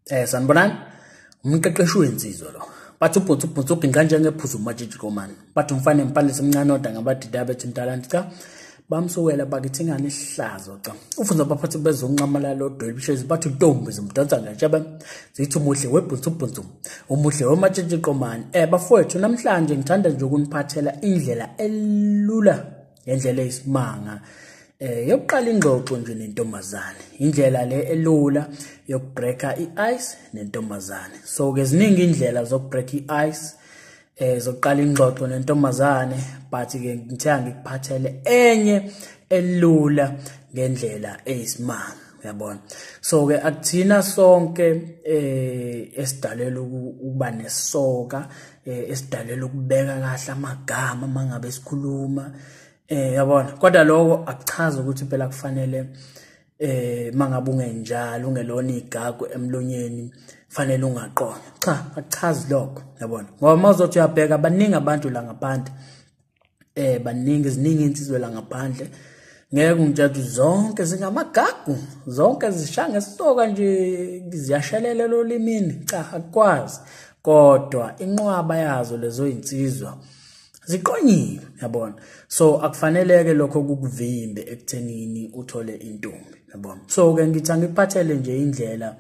Sanibonani, umqeqeshi wensizwa lo. Bathi ubhutsu ubhutsu uginqa njengephuzu umatshitshi komani. Bathi umfana empalisi emncane oda ngabadida bethi mntalanti cha. Bamsukela bakithi ingane ihlazo cha. Ufunza abaphathi bezonqamalala odwebishezi bathi ntombi zimdonsa ngetshebe. Zithi umuhle webhutsu ubhutsu. Umuhle wematshitshi komani. Bafowethu namhlanje ngithanda nje ukuniphathela indlela elula ngendlela eyisimanga. Yokuqala ingxoxo nje nentombazane, indlela le elula yokubreaka i-ice nentombazane. So ke ziningi indlela zokubreak i-ice, zokuqala ingxoxo nentombazane, but ke ngithe ngikuphathele enye elula ngendlela eyisimanga, uyabona. So ke akuthina sonke esidalela ukuba nesoka, esidalela ukubeka kahle amagama mangabe sikhuluma. Yabona, kodwa lokho akuchazi ukuthi phela kufanele mangabe ungenjalo ungelona igagu emlonyeni fanele ungaqonda. Cha, akuchazi lokho, yabona. Ngoba mawuzothi uyabheka baningi abantu la ngaphandle, baningi, ziningi insizwe la ngaphandle. Ngeke ungitshela zonke zingamagagu, zonke zishaya ngesoka nje ziyashelela lolimini. Cha, akukwazi. Kodwa inqwaba yazo lezo insizwa ziqonyiwe, yabona. So akufaneleke lokho kukuvimbe ekuthenini uthole intombi, yabona. So ke ngithi angikuphathele nje indlela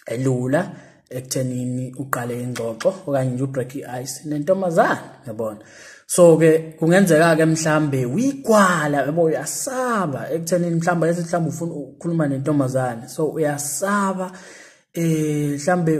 elula ekuthenini uqale ingxoxo okanye nje ubreak i-ice nentombazane, yabona. So ke kungenzeka ke mhlambe uyigwala, yabo, uyasaba ekuthenini mhlambe lethi mhlambe ufuna ukukhuluma nentombazane, so uyasaba mhlambe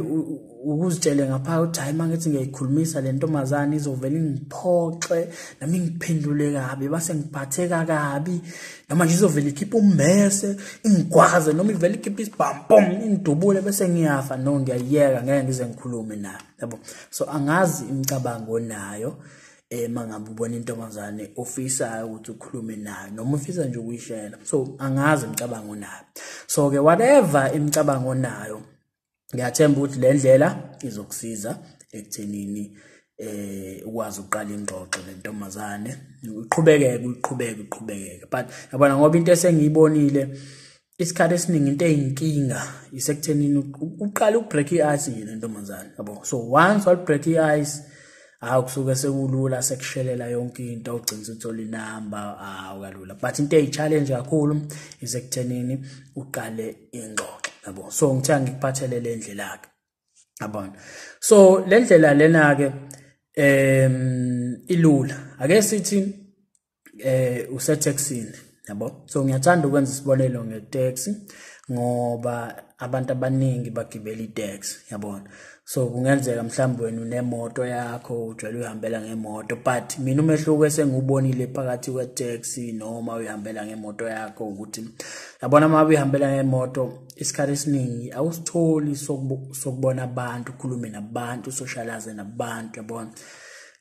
ukuzitshele ngapha uthi hayi mangithi ngiyayikhulumisa le ntombazane izovela ingiphoxe nami ngiphendule kabi base ngiphatheka kabi, noma nje izovela ikhiphe ummese ingigwaze, noma ivele ikhiphe isibhamu ingidubule bese ngiyafa. No, ngiyayiyeka, ngeke ngize ngikhulume nayo, yabo. So angazi imicabango onayo mangabe ubona intombazane ofisayo ukuthi ukhulume nayo noma ufisa nje ukuyishela. So angazi imicabango onayo. So ke whatever imicabango onayo, ngiyathemba ukuthi le ndlela izokusiza ekuthenini ukwazi ukuqala ingxoxo nentombazane, uqhubekeke uqhubeke uqhubekeke. But yabona, ngoba into esengiyibonile isikhathi esiningi into eyinkinga isekuthenini uqale ukubreak i-ice nje nentombazane, yabo. So once walibreak i-ice, hawu kusuke sekulula, sekushelela yonke into, ugcina usuthola inamba, hawu kalula. But into eyi-challenge kakhulu isekuthenini uqale ingxoxo, yabo. So ngithe ngikuphathele le ndlela ke, yabona. So le ndlela lena ke ilula. Ake sithi usetaxini, yabo. So ngiyathanda ukwenza isibonelo ngetaxi ngoba abantu abaningi bagibela itaxi, yabona. So kungenzeka mhlawumbe wena unemoto yakho ujwayele uyihambela ngemoto, but mina umehluko esengiwubonile phakathi kwetaxi noma uyihambela ngemoto yakho ukuthi yabona uma uyihambela ngemoto isikhathi esiningi awusitholi sokubona abantu, ukhulume nabantu, usocialize nabantu, yabona.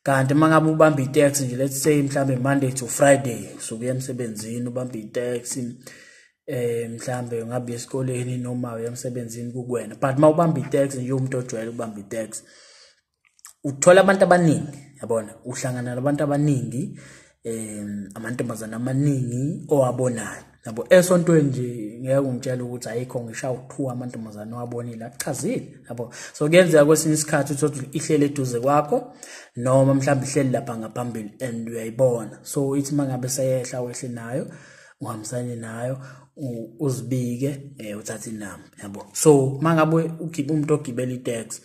Kanti uma ngabe ubamba itaxi nje, let's say mhlambe Monday to Friday usuke emsebenzini ubamba itaxi, mhlambe ungabe esikoleni noma uya emsebenzini kukwena, but mawubamba itaxi nje umuntu ojwayele ukubamba itaxi uthola abantu abaningi, yabona, uhlangana nabantu abaningi, amantombazana amaningi owabonayo, yabo. Esontweni nje ngeke ungitshele ukuthi ayikho ngisho awu2 amantombazana owabonile, akuchazile, yabo. So kuyenzeka kwesinye isikhathi uthi ihlele eduze kwakho noma mhlawumbe ihleli lapha ngaphambili and uyayibona. So ithi mangabe seyehla wehle nayo, uhambisane nayo, uzibike, uthathe inamba, yabo. So mangabe ugibe umuntu ogibela itaxi,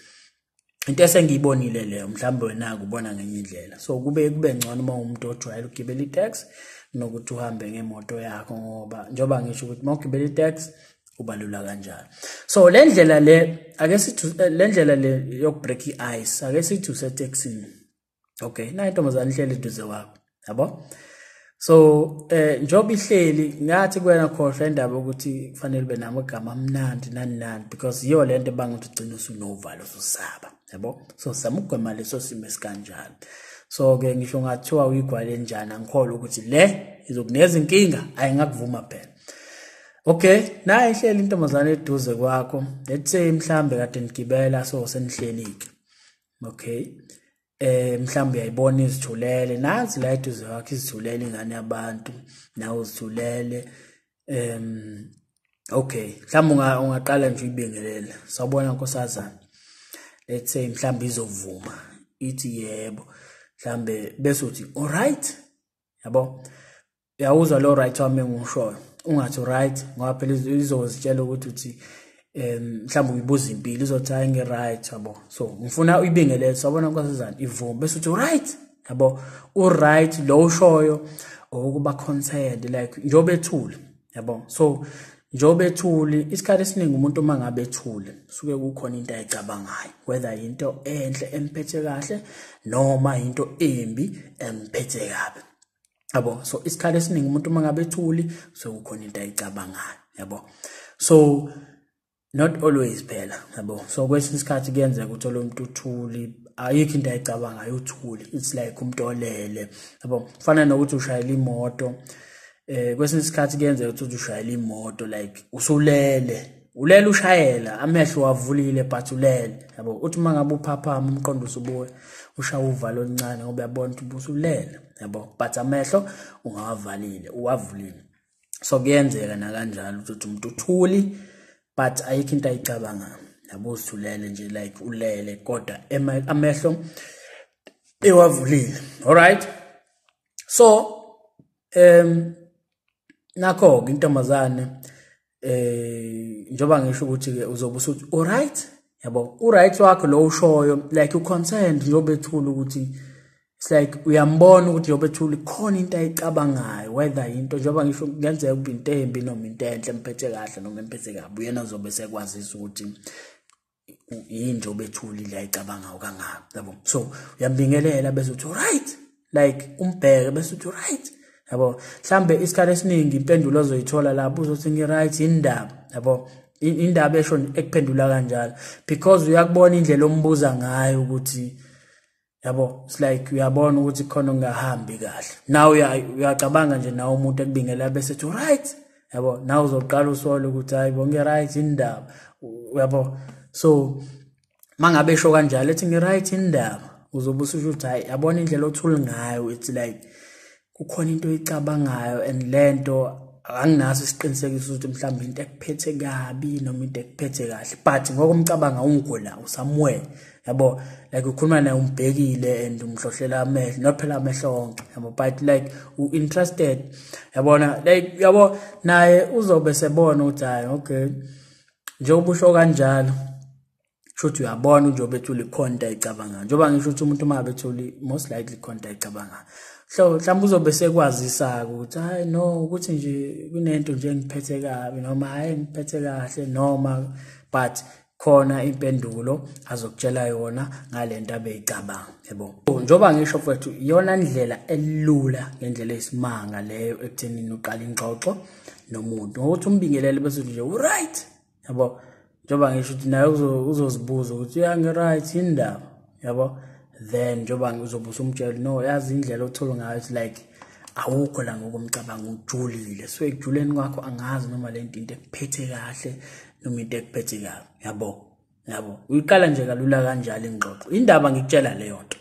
into esengiyibonile leyo mhlawumbe wena ukubona ngenye indlela. So kube ngcono uma umuntu ojwayele ukugibela itaxi nokuthi uhambe ngemoto yakho, ngoba njengoba ngisho ukuthi mawugibela itaxi kubalula kanjalo. So le ndlela le, ake sithi le ndlela le yokubreak i-ice, ake sithi usetaxini, okay, nayi intombazane ihleli eduze kwakho, yabo. So njengoba ihleli ngathi kuwena khohlwa indaba ukuthi kufanele ube namagama amnandi nani nani, because iyo lento ebanga ukuthi ugcine usunovalo ususaba, yabo. So sizama ukugwema leso simo esikanjalo. So ke ngisho ngathiwa uyigwale enjani, angikholwa ukuthi le izokunikeza inkinga, ayingakuvuma phela. Okay, nayi ihleli intombazane eduze kwakho, let's say mhlambe kade nigibela, so senihlelike, okay, mhlawumbe uyayibona izithulele, nazi la eduze kwakho izithulele ingane yabantu, nawe uzithulele, Okay, mhlawumbe ungaqala nje uyibingelele, sawubona nkosazana, let's say mhlawumbe izovuma ithi yebo, mhlambe bese uthi alright, yabo. Uyawuzwa lo right wami engiwushoyo, ungathi right ngoba phela izozitshela ukuthi uthi mhlawumbe uyibuza impilo, izothi hayi ngi-right, yabo. So ngifuna uyibingelele, sawubona nkosazana, ivume bese uthi right, yabo. U-right lo ushoyo ukuba concerned, like njengoba ethule, yabo. So njengoba ethule, isikhathi esiningi umuntu uma ngabe ethule suke kukhona into ayicabangayo, whether into enhle emphethe kahle noma into embi emphethe kabi, yabo. So isikhathi esiningi umuntu uma ngabe ethuli suke kukhona into ayicabangayo, yabo. So not always phela, yabo. So kwesinye isikhathi kuyenzeka uthole umuntu uthuli, ayikho into ayicabangayo, uthuli, it's like umuntu olele, yabo. Kufana nokuthi ushayela imoto, kwesinye isikhathi kuyenzeka ukuthi ushayela imoto like usulele, ulele ushayela, amehlo wavulile but ulele, yabo. Uthi uma ngabe uphaphama umqondo usubuya ushaya uvalo oluncane ngoba uyabona ukuthi ubusulele, yabo, but amehlo ungawavalile, uwavulile. So kuyenzeka nakanjalo ukuthi umuntu uthuli but ayikho into ayicabangayo, yabo, usithulele nje like ulele kodwa amehlo ewavulile. Alright, so nakho ke intombazane, njoba ngisho ukuthi ke uzobe usuthi alright, yabo, uright wakho lo ushoyo, like u-concerned njengoba ethula ukuthi it's like uyambona ukuthi njengoba ethula khona into ayicabangayo, whether into njengoba ngisho kungenzeka kube into embi noma into enhle emphethe kahle noma emphethe kabi, uyena uzobe sekwazisa ukuthi yini njengoba ethulile ayicabangayo kangaka, yabo. So uyambingelela bese uthi right, like umbheke bese uthi right, yabo. Mhlambe isikhathi esiningi impendulo ozoyithola lapho uzothi ngi-right indaba, yabo, indaba esho ekuphendula kanjalo because uyakubona indlela ombuza ngayo ukuthi, yabo, it's like uyabona ukuthi khona ungahambi kahle, nawe uyacabanga nje nawe umuntu ekubingelela bese ethi right, yabo, nawe uzoqala usole ukuthi hayi bo ngi-right indaba, yabo. So mangabe esho kanjalo ethi ngi-right indaba, uzobe ususho ukuthi hayi yabona indlela othule ngayo, it's like kukhona into oyicabangayo and lento anginaso isiqinisekiso ukuthi mhlawumbe into ekuphethe kabi noma into ekuphethe kahle, but ngokomcabango awungikho la uSamuel, yabo, like ukhuluma naye umbhekile and umhlohlela amehlo, not phela amehlo onke, yabo, but like u-interested, yabona, like yabo, naye uzobe sebona ukuthi hayi okay njengoba usho kanjalo shuthi uyabona njengoba ethule khona into ayicabangayo, njengoba ngisho ukuthi umuntu uma bethuli most likely khona into ayicabangayo. So mhlawumbe uzobe sekwazisa ukuthi hayi no ukuthi nje kunento nje engiphethe kabi noma hayi ngiphethe kahle noma, but khona impendulo azokutshela yona ngalento abeyicabanga, yabo. Njengoba ngisho mfowethu, iyona ndlela elula ngendlela eyisimanga leyo ekuthenini uqala ingxoxo nomuntu ngokuthi umbingelele bese nje right, yabo. Njengoba ngisho ukuthi naye uzozibuza ukuthi ya ngi-right indaba, yabo. Then njengoba uzobe usumtshela no yazi indlela othola ngayo it's like awukho la ngokomcabango, ujulile. So ekujuleni kwakho angazi noma le nto into ekuphethe kahle noma into ekuphethe kabi, yabo, yabo. Uyiqala nje kalula kanjalo ingxoxo. Indaba ngikutshela leyo nto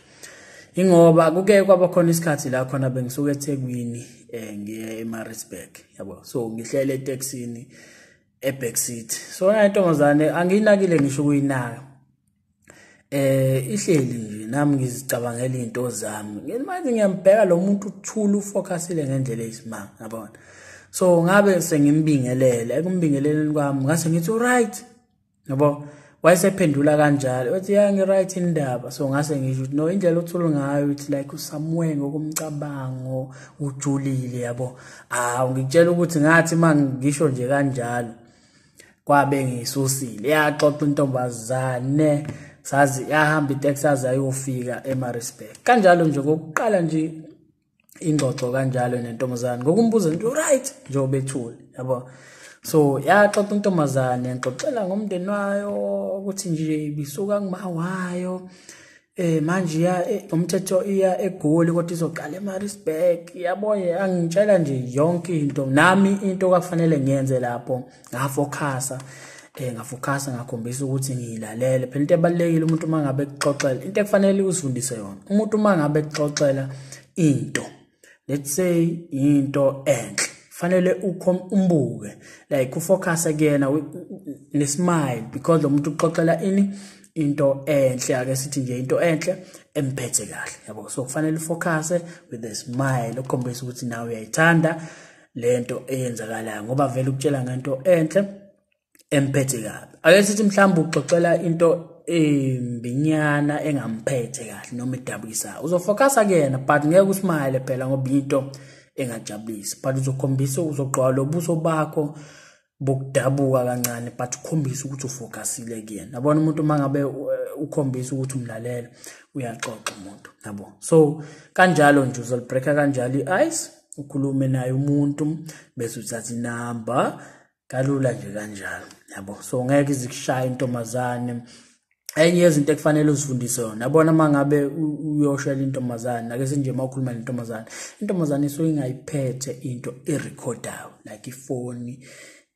ingoba kuke kwaba khona isikhathi la khona bengisuka eThekwini ngiye eMaritzburg, yabo. So ngihlele eTaxini ebackseat, so intombazane angiyinakile ngisho ukuyinaka, ihleli nje nami ngizicabangela izinto zami, manje ngiyambheka lo muntu uthula ufocusile ngendlela eyisimanga, yabona. So ngabe sengimbingelele, ekumbingeleleni kwami ngase ngithi right, yabo, wayesephendula kanjalo wathi ya ngi-right indaba. So ngase ngisho ukuthi no indlela othula ngayo it's like uSamuel ngokomcabango ujulile, yabo. Ah ngikutshela ukuthi ngathi mangisho nje kanjalo kwabe ngisusile, yaxoxa intombazane sazi yahamba iTexas ayofika eMaritzburg kanjalo nje ngokuqala nje ingxoxo kanjalo nentombazane ngokumbuza nje right njengoba ethule, yabo. So yaxoxa intombazane ngixoxela ngomndeni wayo ukuthi nje ibisuka kuma wayo, manje iya umthetho iya eGoli kodwa izoqala eMaritzburg, yabo. Angitshela nje yonke into, nami into kwakufanele ngiyenze lapho ngafocusa, ngafocusa ngakhombisa ukuthi ngiyilalele. Phela into ebalulekile umuntu uma ngabe ekuxoxela into ekufanele uzifundise yona, umuntu uma ngabe ekuxoxela into, let's say into enhle, Fanele umbuke, like ufocus kuyena nesmile, because lo muntu uxoxela ini into enhle, ake sithi nje into enhle emphethe kahle, yabo. So kufanele ufocus with a smile, ukhombisa ukuthi nawe uyayithanda lento eyenzakalayo, ngoba vele ukutshela ngento enhle emphethe kabi. Ake sithi mhlawumbe uxoxela into embinyana engamphethe kahle noma edabukisayo, uzofocusa kuyena but ngeke usmile phela ngoba into engajabulisi, but uzokhombisa, uzogqoka lo buso bakho bokudabuka kancane, but ukhombisa ukuthi ufocusile kuyena. Yabona umuntu uma ngabe ukhombisa ukuthi umlalela, uyaxoxa umuntu, yabo. So kanjalo nje uzolibreaka kanjalo i-ice, ukhulume naye umuntu bese uthatha inamba kalula nje kanjalo, yabo. So ngeke izikushaya intombazane. Enye yezinto ekufanele uzifundise yona, yabona, uma ngabe uyoshela intombazane, ake sinje uma ukhuluma nentombazane, intombazane isuke ingayiphethe into erekhodayo like ifoni,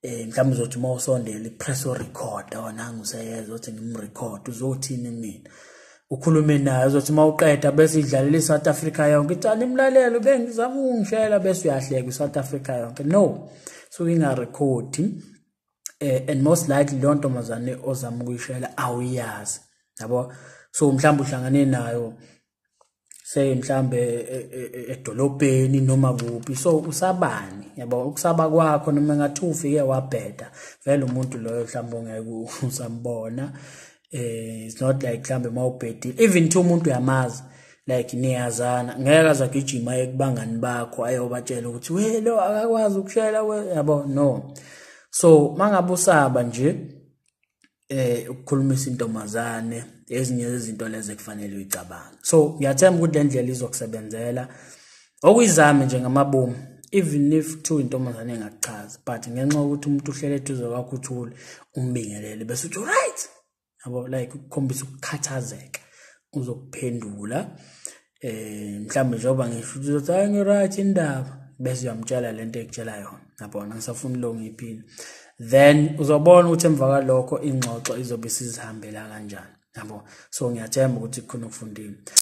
mhlawumbe uzothi uma usondela ipress record, awona useyeza uthi ngimrecord, uzothini mina, ukhulume naye, uzothi uma uqeda bese idlalela iSouth Africa yonke, ithi animlalele bengizama ukungishela, bese uyahleka iSouth Africa yonke. No, so ingarekhodi, and most likely leyo ntombazane ozama ukuyishela awuyazi, yabo. So mhlawumbe uhlangane nayo say mhlambe edolobheni noma kuphi, so usabani, yabo. Ukusaba kwakho noma ngathi ufike wabheda vele umuntu loyo mhlawumbe ongeke usambona. It's not like mhlambe mawubhedile, even thi umuntu uyamazi, like niyazana, ngeke aze agijima aye kubangani bakho ayobatshela ukuthi we lo akakwazi ukushela we, yabo. No, so mangabe usaba nje ukukhulumisa intombazane, ezinye izinto lezi ekufanele uyicabange. So ngiyathemba ukuthi le ndlela izokusebenzela. Okuyizame nje ngamabomu, even if kuthiwa intombazane engakuchazi, but ngenxa yokuthi umuntu uhlele eduze kwakho uthule, umbingelele bese uthi right, yabo, like ukukhombisa ukukhathazeka, uzokuphendula. Mhlawumbe njengoba ngisho uzothi hayi ngi-right indaba, bese uyamtshela lento ekutshela yona, yabona, ngisafuna lo ngiyiphini, then uzobona ukuthi emva kwalokho ingxoxo izobe isizihambela kanjani, yabo. So ngiyathemba ukuthi kukhona okufundile.